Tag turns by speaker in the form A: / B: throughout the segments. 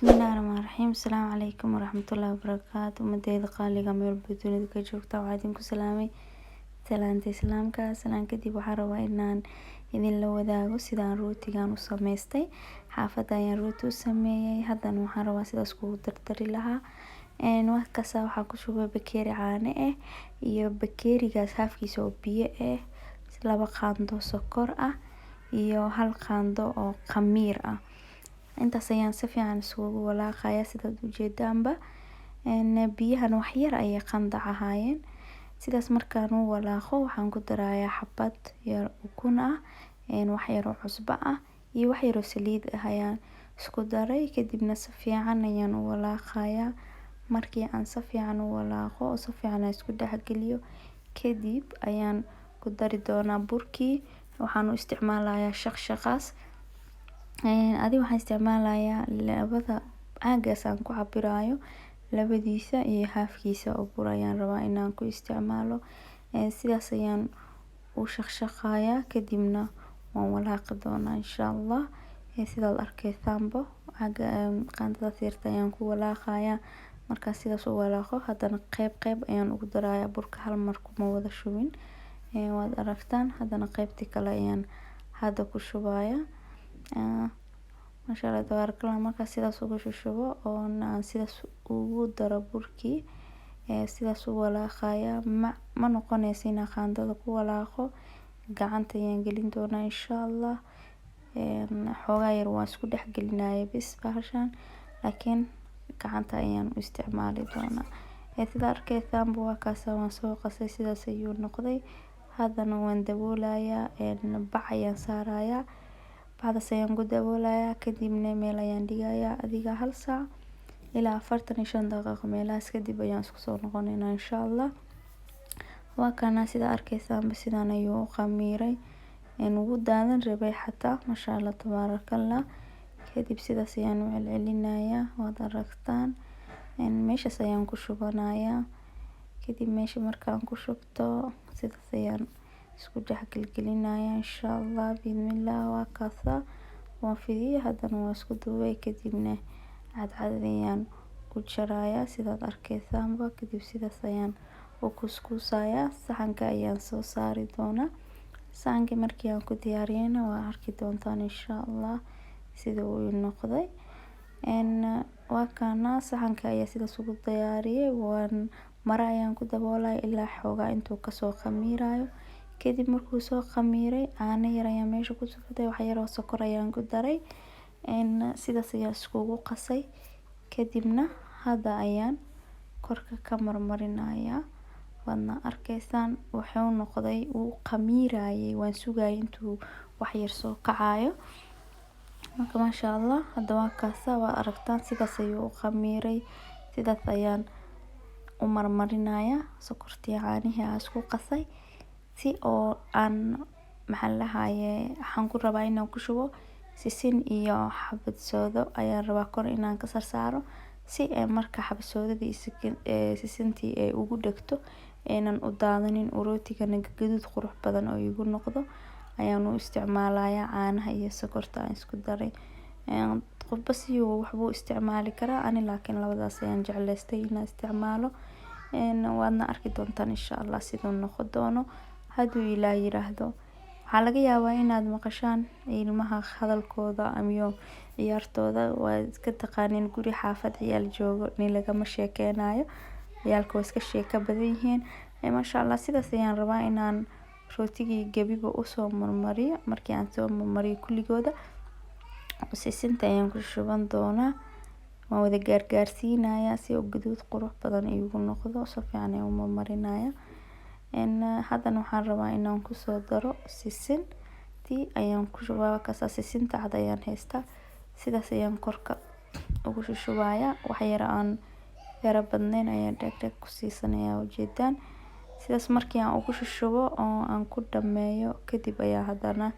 A: Bismillahi Rahmaani Rahiim. Asalaamu calaykum waraxmatullaahi wabarakaatu. Umadeyda qaaliga meel walba dunida ka joogta, waxaa idinku salaamay salaanta Islaamka. Salaan kadib, waxaan rabaa inaan idinla wadaago sidaan rootigan u sameystay. Xaafadda ayaan rooti u sameeyay, haddana waxaan rabaa sidaas kugu dardari lahaa. Wax kasta waxaan ku shubay bakeeri caano ah iyo bakeerigaas haafkiisa oo biyo ah, 2 qaando sokor ah iyo 1 qaando oo khamiir ah. Intaas ayaan si fiican isugu walaaqaya, sidaad ujeedaanba. Biyahan wax yar ayay qandac ahaayeen. Sidaas markaan u walaaqo, waxaan ku darayaa xabad yar ukun ah, wax yar oo cusbo ah iyo wax yar oo saliid ah ayaan isku daray. Kadibna si fiican ayaan u walaaqayaa. Markii aan si fiican u walaaqo oo si fiican aan isku dhexgeliyo kadib, ayaan ku dari doonaa burkii. Waxaan u isticmaalayaa shaqshaqaas. Adi waxaan isticmaalayaa labada caagaas aan ku cabirayo labadiisa iyo haafkiisa oo bur ayaan rabaa inaan ku isticmaalo. Sidaas ayaan u shaqshaqayaa, kadibna waan walaaqi doonaa, insha Allah. Sidaad arkeysaanba, caaga qaandadaas yarta ayaan ku walaaqayaa. Markaan sidaas u walaaqo, haddana qeyb qeyb ayaan ugu darayaa burka, hal mar kuma wada shubin, waad aragtaan. Haddana qeybtii kale ayaan hadda ku shubayaa. Masha Allah, tabaarakallah. Markaan sidaas ugu shushubo oo aan sidaas ugu daro burkii, sidaas u walaaqayaa. Ma noqonayso inaan qaandada ku walaaqo, gacanta ayaan gelin doonaa, insha Allah. Xoogaa yar waan isku dhex gelinaya bis bahashan, laakiin gacanta ayaan u isticmaali doonaa. Sida arkeysaanba, waa kaas, waan soo qasay, sidaas ayuu noqday. Haddana waan daboolayaa, bac ayaan saarayaa, bacdaas ayaan ku daboolayaa. Kadibna meel ayaan dhigayaa adiga hal saac ilaa 45 daqiiqo meelahaas. Kadib ayaan isku soo noqoneynaa, insha Allah. Waa kana, sida arkeysaanba, sidaan ayuu u khamiiray, wuu daadan rabay xataa. Masha Allah, tabaarakallah. Kadib sidaas ayaan u celcelinayaa, waad aragtaan. Meeshaas ayaan ku shubanayaa. Kadib meesha markaan ku shubto, sidaas ayaan isku dhex gelgelinayaa, insha Allah, biidnillah. Waa kaasa, waan fidiyey, haddana waa isku duubay. Kadibna cadcad ayaan u jarayaa, sidaad arkeysaanba. Kadib sidaas ayaan u kuskuusayaa, saxanka ayaan soo saari doonaa. Saxankii markii aan ku diyaariyeyna, waa arki doontaan, insha Allah, sida uu noqday. Waa kana, saxanka ayaa sidaas ugu diyaariyey. Waan maro ayaan ku daboolay ilaa xoogaa intuu kasoo khamiirayo. Kadib markuu soo khamiiray, caano yar ayaan meesha ku shubtay, wax yar oo sokor ayaan ku daray, sidaas ayaan iskugu qasay. Kadibna hadda ayaan korka ka marmarinayaa, waadna arkeysaan. Wuxuu noqday, wuu khamiirayay, waan sugayay intuu wax yar soo kacayo. Marka maasha Allah, hadda waa kaasa, waa aragtaan, sidaas ayuu u khamiiray. Sidaas ayaan u marmarinayaa sokortii caanihii aan isku qasay, si oo aan, maxaa la dhahaye, waxaan ku rabaa inaan ku shubo sisin iyo xabad soodo ayaan rabaa kor inaan ka sarsaaro, si ay marka xabad soodadii sisintii ay ugu dhegto, aynan u daadanin, uu rootigana gaduud qurux badan oo igu noqdo ayaan u isticmaalayaa caanaha iyo sokorta aan isku daray. Qofba si uu waxbuu isticmaali karaa, ani laakiin labadaas ayaan jeclaystay inaan isticmaalo. Waadna arki doontaan, insha Allah, siduu noqon doono hadduu Ilaah yiraahdo. Waxaa laga yaabaa inaad maqashaan ilmaha hadalkooda iyo ciyaartooda. Waa iska taqaanin, guri xaafad ciyaal joogo nin lagama sheekeynayo, ciyaalka waa iska sheeko badan yihiin. Maasha Allah, sidaas ayaan rabaa inaan rootigii gebiba usoo marmariyo. Markii aan soo marmariyo kulligooda, sisinta ayaan ku shuban doonaa. Waan wada gaargaarsiinayaa si uu gaduud qurux badan iigu noqdo, si fiican ayaan u marmarinayaa. Haddana waxaan rabaa inaan kusoo daro sisintii ayaan ku shubaa kaasa. Sisinta cad ayaan haystaa, sidaas ayaan korka ugu shushubayaa. Wax yar aan yara badnayn ayaan dheg dheg ku siisanayaa, ujeedaan. Sidaas markii aan ugu shushubo oo aan ku dhameeyo, kadib ayaa haddana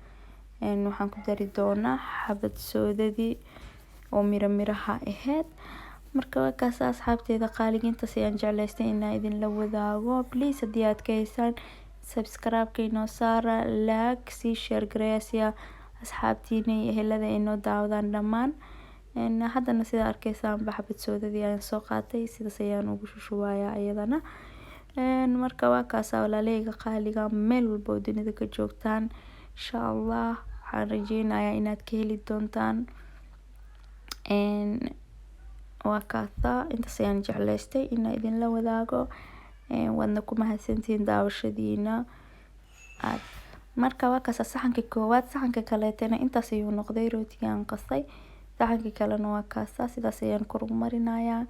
A: waxaan ku dari doonaa xabad soodadii oo miro miraha ahayd. Marka waa kaas, asxaabteyda qaaliga, intaas ayaan jeclaystay inaan idinla wadaago. Please, haddii aad ka haysaan, subscribe-ka inoo saara, like sii, share gareeya si asxaabtiina iyo ehelada inoo daawadaan dhammaan. Haddana sida arkeysaanba xabad soodadii ayaan soo qaatay, sidaas ayaan ugu shushubayaa iyadana. Marka waa kaasa walaalaheyga qaaliga, meel walba oo dunida ka joogtaan, insha Allah waxaan rajeynayaa inaad ka heli doontaan. Waa kaasa, intaas ayaan jeclaystay inaan idinla wadaago. Waadna ku mahadsantihiin daawashadiina. Marka waa kaasa saxanka koowaad. Saxanka kaleetana intaas ayuu noqday rootiga aan qasay. Saxanka kalena waa kaasa, sidaas ayaan kor ugu marinayaa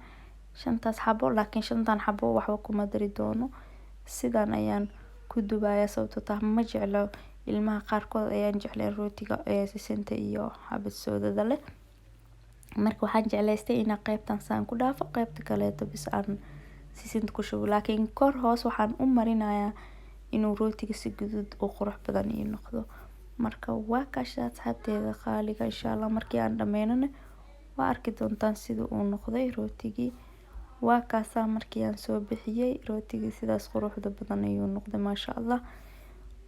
A: shantaas xabo, laakiin shantan xabo waxba kuma dari doono, sidan ayaan ku dubayaa, sababtoo tah ma jeclo, ilmaha qaarkood ayaan jecleen rootiga ee sisinta iyo xabad soodada leh. Marka waxaan jeclaystay inaan qeybtan saan ku dhaafo, qeybta kaleeto bis aan sisinta ku shubo, laakiin kor hoos waxaan u marinayaa inuu rootiga si guduud oo qurux badan ii noqdo. Marka waa kaasha asxaabteeda qaaliga, insha Allah markii aan dhameynana waa arki doontaan sida uu noqday rootigii. Waa kaasaa markii aan soo bixiyay rootigii, sidaas quruxda badan ayuu noqday, maasha Allah.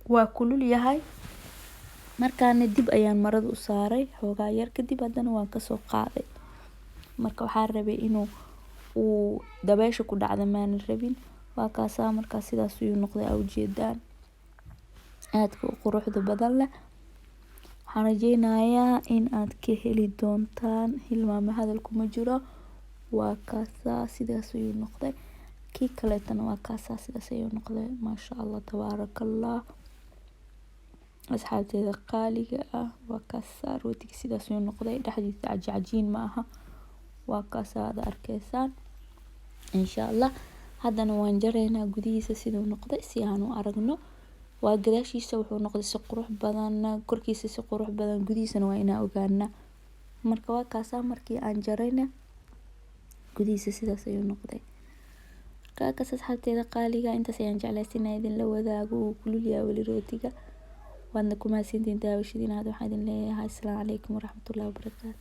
A: Waa kulul yahay. Markaana dib ayaan marada u saaray xoogaa yar, kadib haddana waan kasoo qaaday. Marka waxaan rabay inuu uu dabeysha ku dhacda, maanan rabin. Waa kaasaa, markaa sidaas ayuu noqday, aa ujeedaan, aadka u quruxda badan leh. Waxaan rajeynayaa in aad ka heli doontaan, hilmaame hadal kuma jiro. Waa kaasaa, sidaas ayuu noqday. Kii kaleetana waa kaasaa, sidaas ayuu noqday, maasha Allah tabaarakallah. Asxaabteeda qaaliga ah, waa kaasaa rootiga, sidaas ayuu noqday, dhexdiisa cajiin ma aha. Waa kaasaa, aad arkeysaan. Insha Allah haddana waan jaraynaa gudihiisa siduu noqday si aan u aragno. Waa gadaashiisa wuxuu noqday si qurux badan, korkiisa si qurux badan, gudihiisana waa inaan ogaana. Marka waa kaasaa, markii aan jarayna gudihiisa sidaas ayuu noqday. Kaas asxaabteeda qaaliga, intaas ayaan jeclaystay inaan idinla wadaago. Uu kulul yahay weli rootiga. Waadna ku mahadsantihiin daawashadiina. Hadda waxaan idin leeyahay asalaamu calaykum waraxmatullahi wabarakaatu.